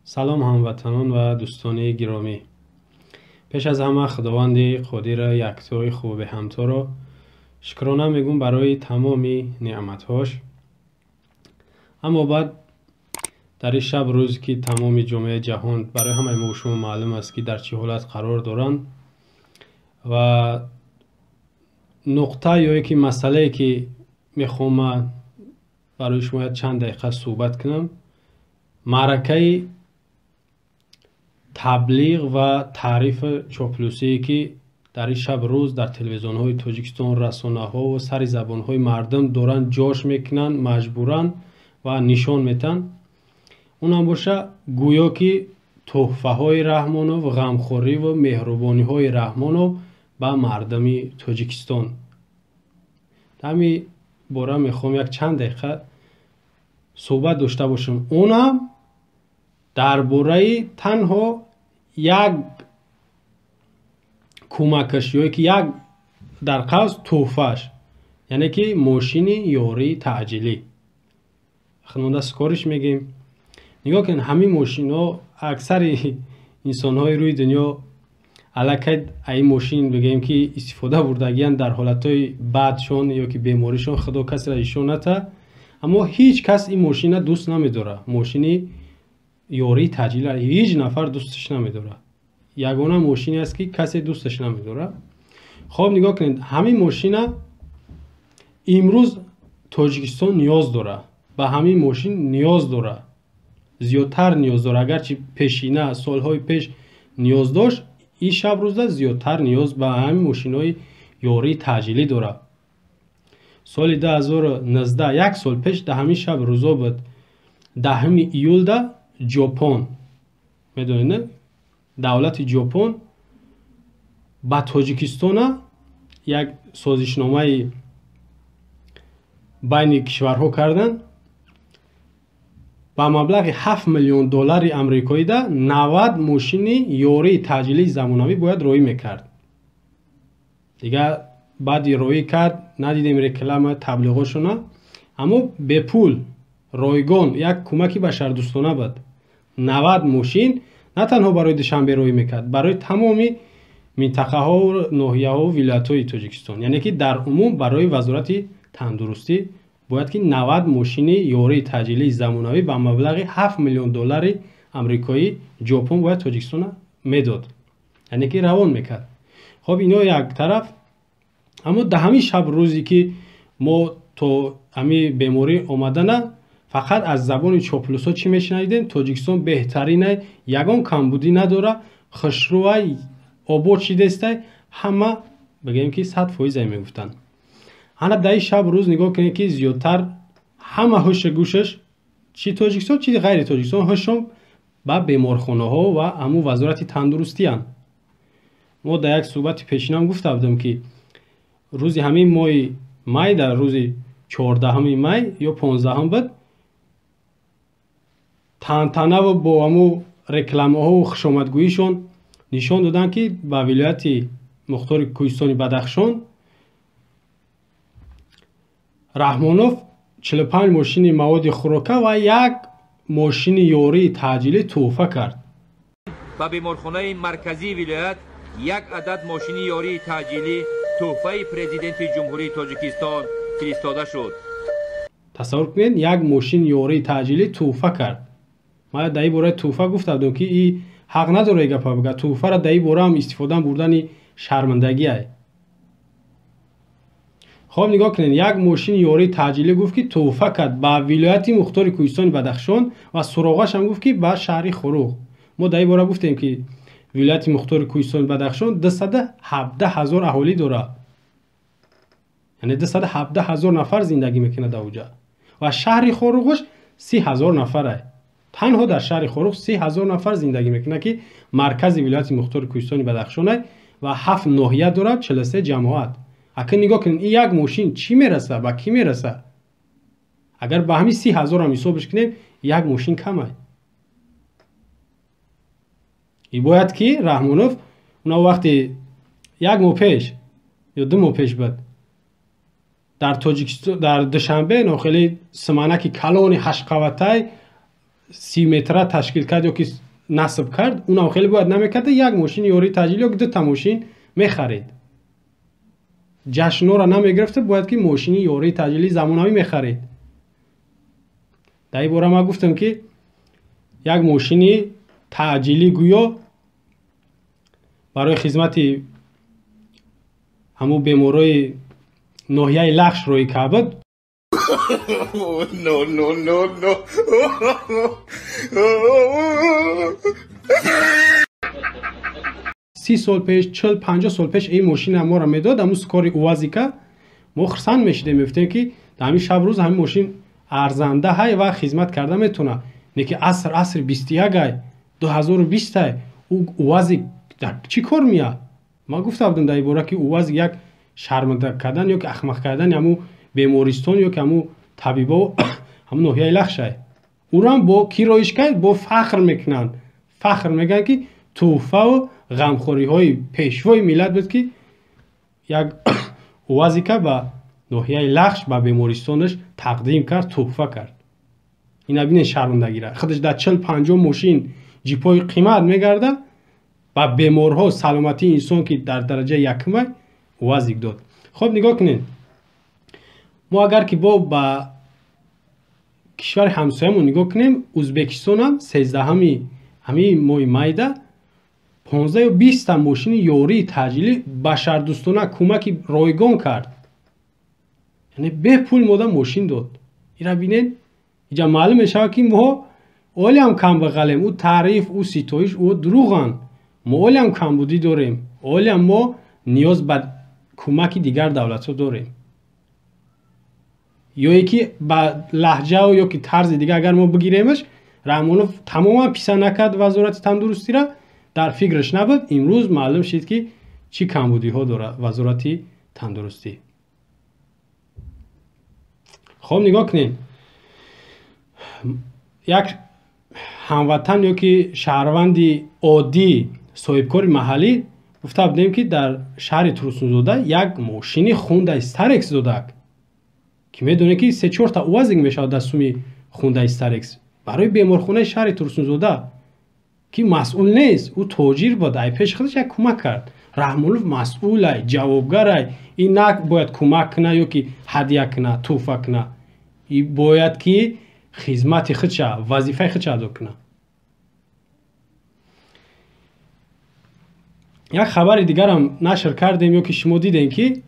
Салом, ҳамватанон ва дӯстони гиромӣ. Пеш аз ҳама Худованди қодира, яктои хуби ҳамторо шукрона мегӯм барои тамоми неъматҳош. Аммо баъд дар ин шаб рӯз, ки тамоми ҷомеаи ҷаҳон барои ҳамаи мо шумо маълум аст, ки дар чӣ ҳолат қарор доранд, ва нуқта ё ки масъалае, ки мехоҳам ман барои шумо чанд дақиқа суҳбат кунам, маъракаи таблиғ ва таърифи чоплусие, ки дар ин шаб рӯз дар телевизионҳои Тоҷикистон, расонаҳо ва сари забонҳои мардум доранд, ҷош мекунанд маҷбуран ва нишон метаҳанд. Унам боша, гӯё ки тӯҳфаҳои Раҳмонов, ғамхориву меҳрубониҳои Раҳмонов ба мардуми Тоҷикистон. Дар ҳамин бора мехоҳам як чанд дақиқа суҳбат дошта бошам. Унам дар бораи танҳо як кӯмакаш ё ки як дар қавс тӯҳфааш, яъне ки мошини ёрии таъҷилӣ. Хунонда скориш мегӯем. Нигоҳ кунед, ҳамин мошинҳо, аксари инсонҳои рӯи дунё аллакай ин мошин, бигӯем ки, истифода бурдагиянд дар ҳолатҳои бадшон ё ки беморишон, Худо касеро ишон ната, аммо ҳеҷ кас ин мошинро дӯст намедорад. Мошини ёрии таъҷилӣ ҳеҷ нафар дӯсташ намедорад. Ягона мошине аст, ки касе дӯсташ намедорад. Хоб, нигоҳ кунед, ҳамин мошина имрӯз Тоҷикистон ниёз дорад, ба ҳамин мошин ниёз дорад, зиёдтар ниёз дорад. Агарчи пешина, солҳои пеш ниёз дошт, ин шаб рӯза зиёдтар ниёз ба ҳамин мошинҳои ёрии таъҷилӣ дорад. Соли 2019, як сол пеш, дар ҳамин шаб рӯзо буд, 10 июлда, Ҷопон, медонед, не, давлати Ҷопон ба Тоҷикистона як созишномаи байни кишварҳо карданд. Ба маблағи 7 миллион доллари амрикоида 90 мошини ёрии таъҷилии замонавӣ бояд роӣ мекард. Дигар баъди роӣ кард, надидем реклама таблиғошона, аммо бепул, ройгон, як кӯмаки башардӯстона буд. 90 мошин на танҳо барои Душанбе роӣ мекард, барои тамоми минтақаҳову ноҳияҳову вилоятҳои Тоҷикистон, яъне ки дар умум барои Вазорати тандурустӣ бояд ки 90 мошини ёрии таъҷилии замонавӣ ба маблағи 7 миллион доллари амрикоӣ Ҷопон бояд Тоҷикистона медод, яъне ки равон мекард. Хоб, ино як тараф. Аммо дар ҳамин шаб рӯзе, ки мо то ҳамин беморӣ омадана фақат аз забони чоплусҳо чӣ мешунавидем? Тоҷикистон беҳтаринай, ягон камбудӣ надора, хушрӯай, обод шидестай, ҳама, бигӯем ки, 100%-ай мегуфтанд. Ана дар ин шаб рӯз нигоҳ кунед, ки зиёдтар ҳама ҳушу гӯшаш, чи Тоҷикистон, чи ғайри Тоҷикистон, ҳушшон ба беморхонаҳо ва ҳамун Вазорати тандурустиянд. Мо дар як суҳбати пешинам гуфта будем, ки рӯзи ҳамин моҳи май, дар рӯзи 14 май ё 15 буд, тантанаву бо ҳамун рекламаҳову хушомадгӯишон нишон доданд, ки ба вилояти мухтори Кӯҳистони Бадахшон Раҳмонов 45 мошини маводи хӯрока ва як мошини ёрии таъҷилӣ тӯҳфа кард. Ба беморхонаи марказии вилоят як адад мошини ёрии таъҷилӣ тӯҳфаи Президенти Ҷумҳурии Тоҷикистон фиристода шуд. Тасаввур кунед, як мошини ёрии таъҷилӣ тӯҳфа кард. Ман дар ин бораи тӯҳфа гуфта будам, ки и ҳақ надора гапа бигӯяд. Тӯҳфаро дар ин бора ҳам истифода бурдани шармандагиай. Хоб, нигоҳ кунед, як мошини ёрии таъҷилӣ гуфт, ки тӯҳфа кард ба вилояти мухтори Кӯҳистони Бадахшон ва суроғашам гуфт, ки ба шаҳри Хоруғ. Мо дар ин бора гуфтем, ки вилояти мухтори Кӯҳистони Бадахшон 217 000 аҳолӣ дорад, яъне 217 000 нафар зиндагӣ мекунад дар оҷа, ва шаҳри Хоруғаш 30 000 нафарай. Танҳо дар шаҳри Хоруғ 30 000 нафар зиндагӣ мекунад, ки маркази вилояти мухтори Кӯҳистони Бадахшонай ва ҳафт ноҳия дорад, 43 ҷамоат. Акн нигоҳ кунед, ин як мошин чӣ мераса, ба кӣ мераса? Агар ба ҳамин 30 000-ам ҳисобш кунем, як мошин камай. И бояд ки Раҳмонов уна вақте як моҳ пеш ё 2 моҳ пеш буд, дар Тоҷикистон, дар Душанбе, нохели симанаки калони ҳаштқаватай 30 метра ташкил кард ё ки насб кард, унам хеле бояд намекарда, як мошини ёрии таъҷилӣ ё ки дута мошин мехарид. Ҷашнҳоро намегирифта, бояд ки мошини ёрии таъҷилии замонавӣ мехарид. Дар ин бора ман гуфтам, ки як мошини таъҷилӣ гӯё барои хизмати ҳамун беморои ноҳияи Лахш роҳӣ кард. No, no, no, no. 30 сол пеш, 40, 50 сол пеш ин мошина моро медод, ҳамун скори УАЗика, мо хурсанд мешидем, мегуфтем, ки дар ҳамин шаб рӯз ҳамин мошин арзанда ҳай ва хизмат карда метавона. Не ки аср асри 21 ай, 2020 ай, ӯ УАЗик дар чӣ кор меяд? Ман гуфта будам дар ин бора, ки УАЗик як шарманда кардан ё ки ахмақ кардани ҳамун бемористон ё ки ҳамун табибо ҳамун ноҳияи Лахшай. Ӯрам бо кӣ роиш кард? Бо фахр мекунанд. Фахр мекунанд, ки тӯҳфаву ғамхориҳои пешвои миллат буд, ки як УАЗика ба ноҳияи Лахш, ба бемористонаш тақдим кард, тӯҳфа кард. Ина бинед шармандагира. Худаш дар 40-50 мошин ҷипҳои қимат мегарда, ба беморҳо саломатии инсон, ки дар дараҷаи якумай, УАЗик дод. Хоб, нигоҳ кунед, мо агар ки бо ба кишвари ҳамсоямон нигоҳ кунем, Ӯзбекистонам 13-ҳами ҳамин моҳи майда 15 ё 20-та мошини ёрии таъҷилӣ башардӯстона кӯмаки ройгон кард, яъне бепул мода мошин дод. Ира бинед, инҷа маълум мешавад, ки мо олиам камбағалем. Ӯ таъриф, ӯ ситоиш, ӯ дурӯғанд. Мо олиам камбудӣ дорем, олиам мо ниёз ба кӯмаки дигар давлатҳо дорем. Ё ин ки ба лаҳҷаву ё ки тарзи дигар агар мо бигиремаш, Раҳмонов тамоман писа накард вазорати тандурустира, дар фикраш набуд. Имрӯз маълум шид, ки чӣ камбудиҳо дорад вазорати тандурустӣ. Хоб, нигоҳ кунед, як ҳамватан ё ки шаҳрванди оддӣ, соҳибкори маҳаллӣ, гуфта будем, ки дар шаҳри Турсунзода як мошини Хундай Старекс додак, ки медонед, ки се-чорта УАЗик мешавад дар суми Хундай Старекс, барои беморхонаи шаҳри Турсунзода, ки масъул нест, ӯ тоҷир буд, ай пеши худаш як кӯмак кард. Раҳмонов масъулай, ҷавобгарай, ин на бояд кӯмак куна ё ки ҳадя куна, тӯҳфа куна, и бояд ки хизмати худша, вазифаи худша адо куна. Як хабари дигарам нашр кардем, ё ки шумо дидем, ки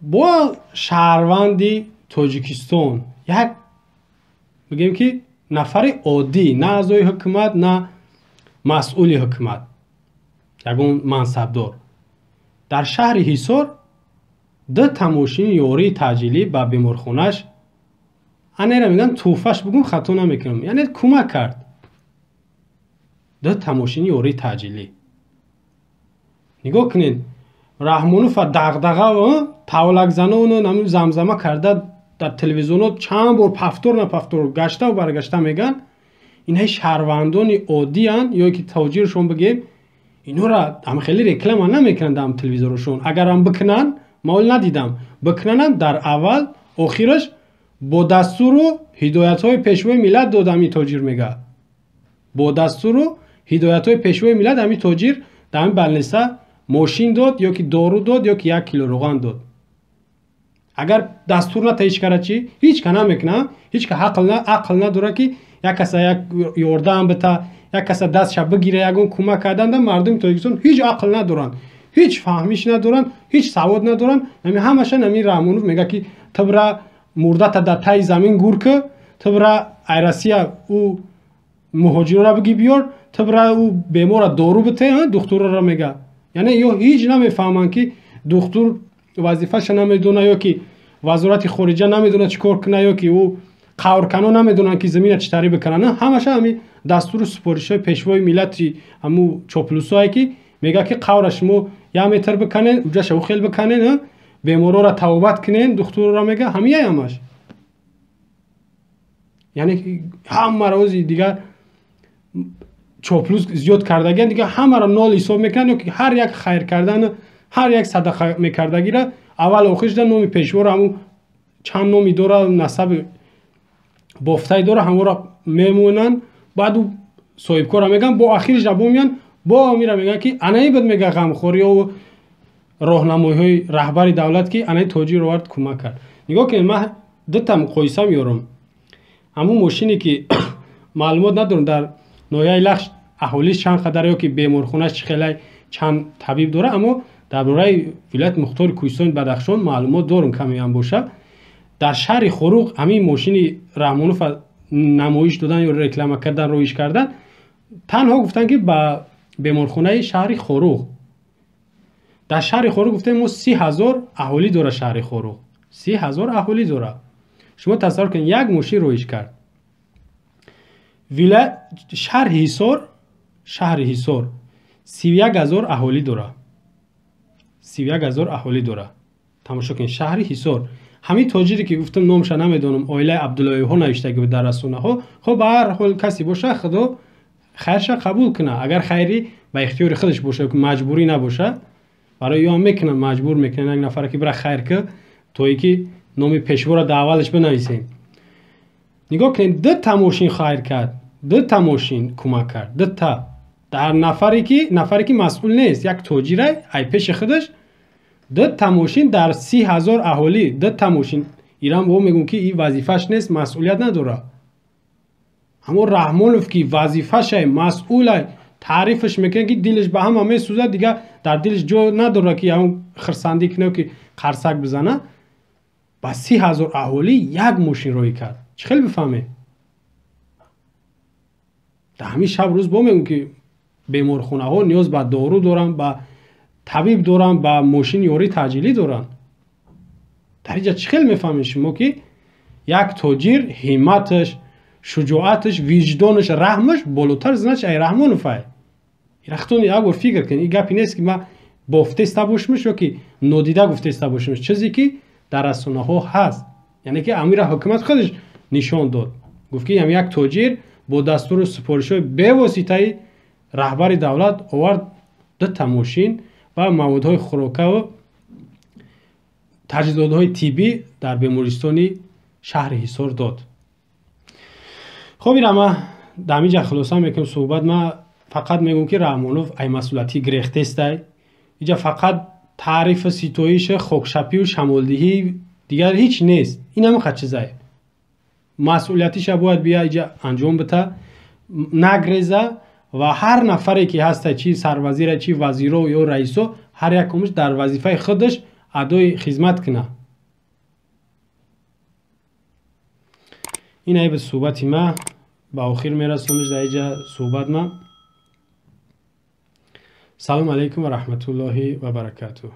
бо шаҳрванди Тоҷикистон, як бигем, ки нафари оддӣ, на аъзои ҳукумат, на масъули ҳукумат, ягон мансабдор, дар шаҳри Ҳисор дута мошини ёрии таъҷилӣ ба беморхонаш, анера мегӯям, тӯҳфаш бигӯм, хато намекунам, яъне кӯмак кард, дута мошини ёрии таъҷилӣ. Нигоҳ кунед, Раҳмонова дағдағаву тавлакзанону намин замзама карда дар телевизионҳо чанд бор пафтор на пафтор гаштаву баргашта мегӯянд. Инҳаи шаҳрвандони оддиянд ё ки тоҷиршон бигем, инҳоро ҳам хеле реклама намекунанд дар телевизорашон. Агарам бикунанд, ман ҳол надидам, бикунанам, дар аввал охираш бо дастуру ҳидоятҳои пешвои миллат дод ҳамин тоҷир мега, бо дастуру ҳидоятҳои пешвои миллат ҳамин тоҷир дар ҳамин балниса мошин дод ё ки дору дод ё ки як кило равған дод. Агар дастур ната, ҳеҷ кара чӣ, ҳеҷ ка намекуна, ҳеҷ ка ақл надорад, ки як каса як ёрдам бита, як каса дастша бигира, ягон кӯмак кардан. Да мардуми Тоҷикистон ҳеҷ ақл надоранд, ҳеҷ фаҳмиш надоранд, ҳеҷ савод надоранд. Нами ҳамаша нами Раҳмонов мега, ки тибра мурдата дар таи замин гур ки, тибра ай Россия ӯ муҳоҷирора биги биёр, тибра ӯ бемора дору бите, духтурора мега. Яъне ё ҳеҷ намефаҳманд, ки духтур вазифаша намедона, ё ки вазорати хориҷа намедона чӣ кор куна, ё ки ӯ қавркано намедонанд, ки замина чӣ тариқ бикунанд. Ҳамаша ҳами дастуру супоришҳои пешвои миллати ҳаму чоплусое, ки мега, ки қавра шумо як метр биканен, уҷаша ӯ хел биканен, беморора табобат кунен, духтурора мега, ҳамияй ҳамаш. Яъне ҳамаро ози дигар чоплус зиёд кардагиан, дигар ҳамаро нол ҳисоб мекунанд, ё ки ҳар як хайр кардану ҳар як садақа мекардагира аввал охиршда номи пешворо, ҳамун чанд номи дора, насаби бофтаи дора, ҳамонро мемонанд. Баъд ӯ соҳибкора мегӯян, бо ахириш бо меян, бо амира мегӯян ки анаи буд мега ғамхориёву роҳнамоиҳои раҳбари давлат ки анаи тоҷир овард кӯмак кард. Нигоҳ кунед, ман дута муқоиса меёрам. Ҳамун мошине ки маълумот надорам дар ноҳияи Лахш аҳолиш чанд қадар ё ки беморхонаш чӣ хелай чанд табиб дора, аммо дар бораи вилояти мухтори Кӯҳистони Бадахшон маълумот дорам камеам боша. Дар шаҳри Хоруғ ҳамин мошини Раҳмонов намоиш додан ё реклама кардан, роиш кардан, танҳо гуфтанд ки ба беморхонаи шаҳри Хоруғ. Дар шаҳри Хоруғ гуфтем мо 30 000 аҳолӣ дора шаҳри Хоруғ. 30 000 аҳолӣ дора. Шумо тасаввур кунед, як мошин роиш кард. Шаҳри Ҳисор, шаҳри Ҳисор 31 000 аҳолӣ дора. 31 000 аҳолӣ дора. Тамошо кунед, шаҳри Ҳисор. Ҳамин тоҷире ки гуфтам номша намедонам, оилаи Абдуллоевҳо навиштагӣ буд дар расонаҳо. Хоб ба ҳар ҳол касе боша, худо хайрша қабул куна. Агар хайри ба ихтиёри худаш боша, ки маҷбурӣ набоша, барои ё мекунанд, маҷбур мекунанд як нафаре ки бира хайр ки, то ин ки номи пешворо дар аввалаш бинависем. Нигоҳ кунед, дута мошин хайр кард, дута мошин кӯмак кард, дута. Дар нафаре ки масъул нест, як тоҷирай, ай пеши худаш дута мошин дар 30 000 аҳолӣ, дута мошин. Ирам бо мегӯм ки ин вазифаш нест, масъулият надорад. Ҳамон Раҳмонов ки вазифашай, масъулай, таърифаш мекунад ки дилаш ба ҳама месӯзад, дигар дар дилаш ҷо надорад ки ҳамон хирсандӣ кунад ки қарсак бизана. Ба 30 000 аҳолӣ як мошин роҳӣ кард. Чӣ хел бифаҳмед? Дар ҳамин шаб рӯз бо мегӯм ки беморхонаҳо ниёз ба дору доранд, ба табиб доранд, ба мошини ёрии таъҷилӣ доранд. Дар инҷа чӣ хел мефаҳмед шумо ки як тоҷир ҳимматаш, шуҷоаташ, виҷдонаш, раҳмаш болотар значи ай Раҳмонов ай. Рахтон як бор фикр кунед, ин гапе нест ки ман бофтеста бошмаш ё ки нодида гуфтеста бошмаш, чизе ки дар расонаҳо ҳаст. Яъне ки амира ҳукумат худаш нишон дод. Гуфт ки ҳам як тоҷир бо дастуру супоришҳои бевоситаи раҳбари давлат овард дута мошин ва маводҳои хӯрокаву таҷҳизотҳои тиббӣ дар бемористони шаҳри Ҳисор дод. Хоб ира ман дар ҳамин ҷа хулоса мекунам суҳбат. Ман фақат мегӯм ки Раҳмонов ай масъулиятӣ гирехтестай. Инҷа фақат таърифу ситоишу хокшапию шамолдиҳӣ дигар ҳеҷ нест. Ин ҳамин чизае. Масъулиятиша бояд бия инҷа анҷом бита, нагреза ва ҳар нафаре ки ҳаста, чи сарвазира, чи вазиро ё раисо, ҳар якумш дар вазифаи худаш адои хизмат куна. Ин айби суҳбати ма ба охир мерасониш дар инҷа суҳбат ма. Салом алайкум ва раҳматуллоҳи ва баракатуҳ.